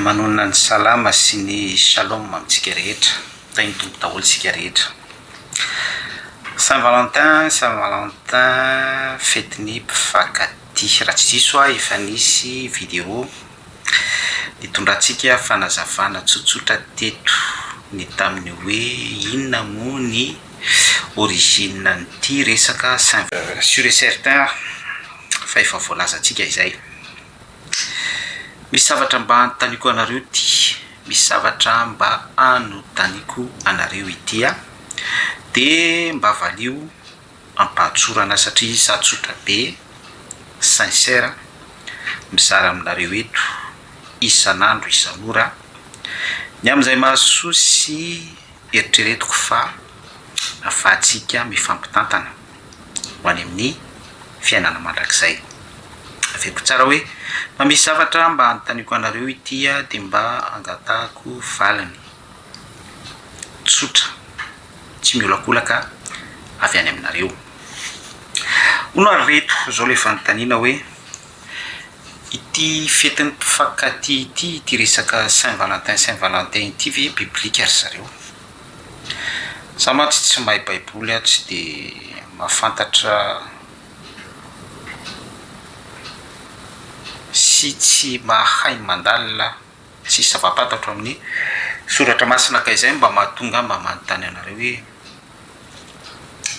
Manonona ny salama sy ny shalom amintsika rehetra. Tahin'ny Tompo daholo isika rehetra. Saint Valentin, Saint Valentin, fetin'ny mpifankatia. Raha tsy diso aho efa nisy vidéo nitondrantsika fanazavana tsotsotra teto ny tamin'ny hoe inona moa ny origine an'ity resaka Saint Sûr et certain aho fa efa voalazantsika izay. Misy zavatra mba anontaniako anareo ity, misy zavatra mba anontaniako anareo ity a! De mba valio am-pahatsorana satria za tsotra be, sincère, mizara aminareo eto isan'andro isan'ora ny amin'izay mahasoa sy eritreretiko fa afahantsika mifampitantana ho any amin'ny fiainana mandrakizay. Averiko tsara hoe mba misy zavatra mba anontaniako anareo ity dia mba angatahako valiny tsotra tsy miolakolaka avy any aminareo. Hono ary reto izao ilay fanontaniana hoe ity fetin'ny mpifankatia ity, ity resaka saint valentin saint valentin ity ve biblika ry zareo? Za mantsy tsy mahay baiboly aho tsy de mahafantatra sy tsy mahay mandalina tsisy zava-pantatro amin'ny soratra masina ka izay no mba mahatonga ahy mba manontany anareo hoe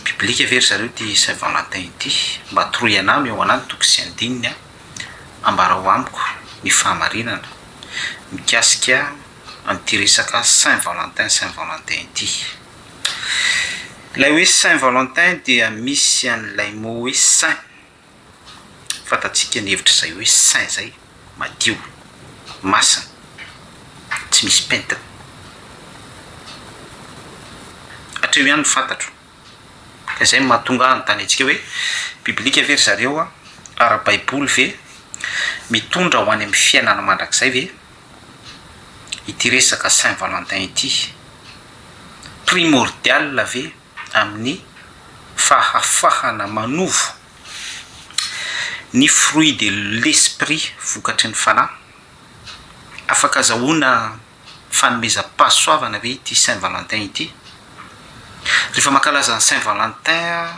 biblika ve ry zareo ity saint valentin ity? Mba toroy anah omeo anah ny toko sy andininy an, ambarao amiko ny fahamarinana mikasika an'ity resaka saint valentin saint valentin ity. Ilay hoe saint valentin dia misy an'ilay mot hoe saint, fantatsika ny hevitr'izay hoe saint izay, madio, masina, tsy misy pentina. Hatreo ihany no fantatro. Ka izay no mahatonga ahy hanontany antsika hoe biblika ve ry zareo a? Ara-baiboly ve? Mitondra ho any amin'ny fiainana mandrakizay ve ity resaka saint valentin ity? Primordial ve amin'ny fahafahana manovo ny fruit de l'esprit vokatry ny fanahy? Afaka azahoana fanomezam-pahasoavana ve ity saint valentin ity? Rehefa mankalaza ny saint valentin,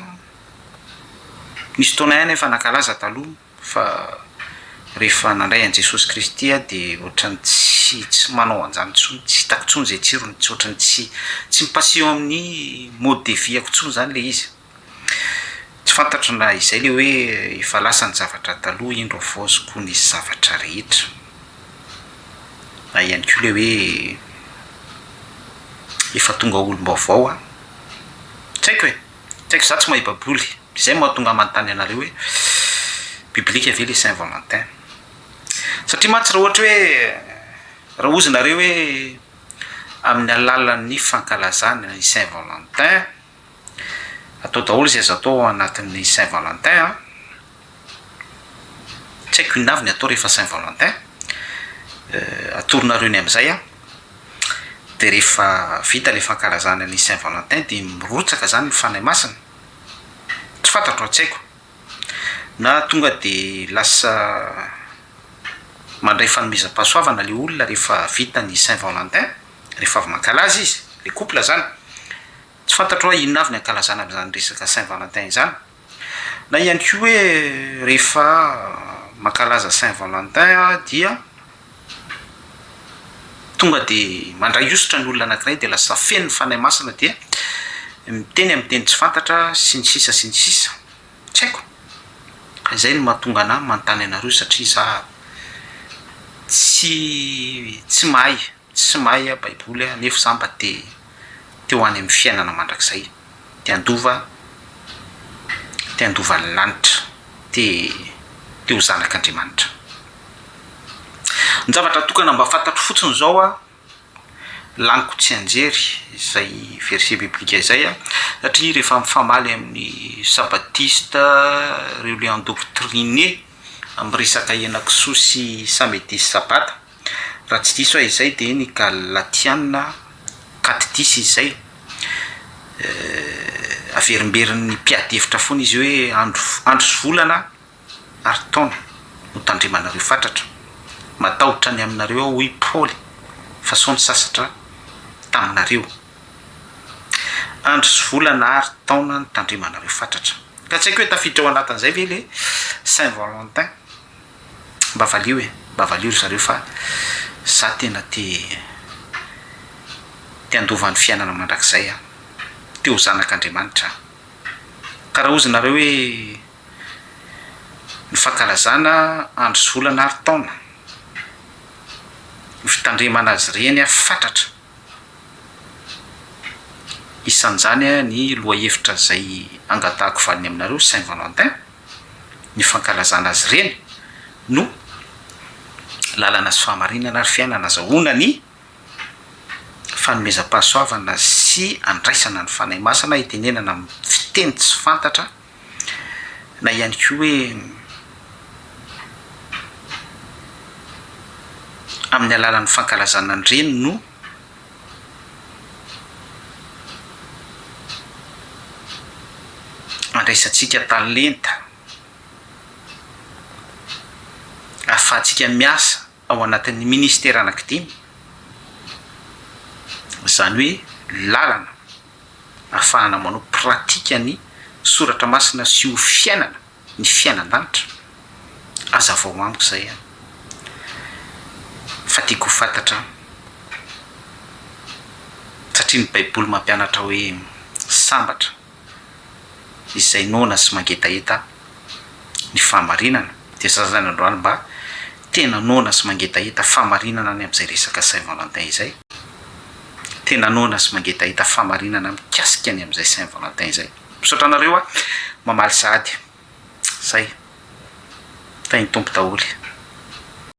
nisy fotoana ihany efa nankalaza taloha fa rehefa nandray an'i Jesosy Kristy aho dia ohatran'ny tsy tsy manao an'izany intsony, tsy hitako intsony izay tsirony, tsy ohatran'ny tsy tsy mi-passer eo amin'ny mode de vie-ko intsony izany ilay izy. Tsy fantatro na izay le hoe efa lasa ny zavatra taloha indro havaoziko ny zavatra rehetra. Na ihany koa le hoe efa tonga olom-baovao aho. Tsy haiko e! Tsy haiko, za tsy mahay baiboly. Izay no mahatonga ahy manontany anareo hoe biblika ve le saint valentin? Satria mantsy raha ohatra hoe raha hozy nareo hoe amin'ny alalan'ny fankalazana ny saint valentin, Atao daholo izay azo atao ao anatin'ny saint valentin an! Tsy haiko inona avy ny atao rehefa saint valentin, atoronareo ny amin'izay an! Dia rehefa vita ilay fankalazana ny saint valentin dia mirotsaka izany ny fanahy masina? Tsy fantatro an, tsy haiko. Na tonga dia lasa mandray fanomezam-pahasoavana ilay olona rehefa vita ny saint valentin, rehefa avy mankalaza izy, ilay couple izany. Tsy fantatro hoe inona avy ny ankalazana an'izany resaka saint valentin izany. Na ihany koa hoe rehefa mankalaza saint valentin dia tonga dia mandray hosotra ny olona anankiray dia lasa feno ny fanahy masina dia miteny amin'ny teny tsy fantatra sy ny sisa sy ny sisa. Tsy haiko. Ka izay no mahatonga anah manontany anareo satria za tsy tsy mahay. Tsy mahay aho baiboly a, nefa za mba te te ho any amin'ny fiainana mandrakizay, te handova te handova ny lanitra, te te ho zanak'Andriamanitra. Ny zavatra tokana mba fantatro fotsiny izao a, laniko tsianjery izay verset biblika izay a, satria rehefa mifamaly amin'ny sabatista, ireo le endoctriné amin'ny resaka henakisoa sy samedi sy sabata, Raha tsy diso aho izay dia ny Galatiana katidisy izay. Averimberin'ny mpiady hevitra foana izy hoe andro andro sy volana ary taona no tandremanareo fatratra. Matahotra ny aminareo aho hoy Paoly fa sao nisasatra taminareo. Andro sy volana ary taona nitandremanareo fatratra. Ka tsy haiko hoe tafiditra ao anatin'izay ve le Saint Valentin? Mba valio e, mba valio ry zareo fa za tena te te handova ny fiainana mandrakizay aho. Te ho zanak'Andriamanitra aho. Ka raha hozy nareo hoe ny fankalazana andro sy volana ary taona, ny fitandremana azy ireny fatratra, Isan'izany ny lohahevitra izay angatahako valiny aminareo, Saint Valentin, ny fankalazana azy ireny no lalana sy fahamarinana ary fiainana azahoana ny fanomezam-pahasoavana sy andraisana ny Fanahy Masina itenenana amin'ny fiteny tsy fantatra na ihany koa hoe amin'ny alalan'ny fankalazana an'ireny no andraisantsika talenta ahafahantsika miasa ao anatin'ny ministera anankidimy, izany hoe lalana ahafahana manao pratika ny soratra masina sy ho fiainana ny fiainan-danitra, azavao amiko izay an! Fa tiako ho fantatra an! Satria ny baiboly mampianatra hoe sambatra izay noana sy mangetaheta ny fahamarinana, dia za zany androany mba tena noana sy mangetaheta fahamarinana ny amin'izay resaka Saint Valentin izay, tena noana sy mangetaheta fahamarinana mikasika ny amin'izay Saint Valentin izay. Misaotra anareo a mamaly sahady. Zay. Tahin'ny Tompo daholo.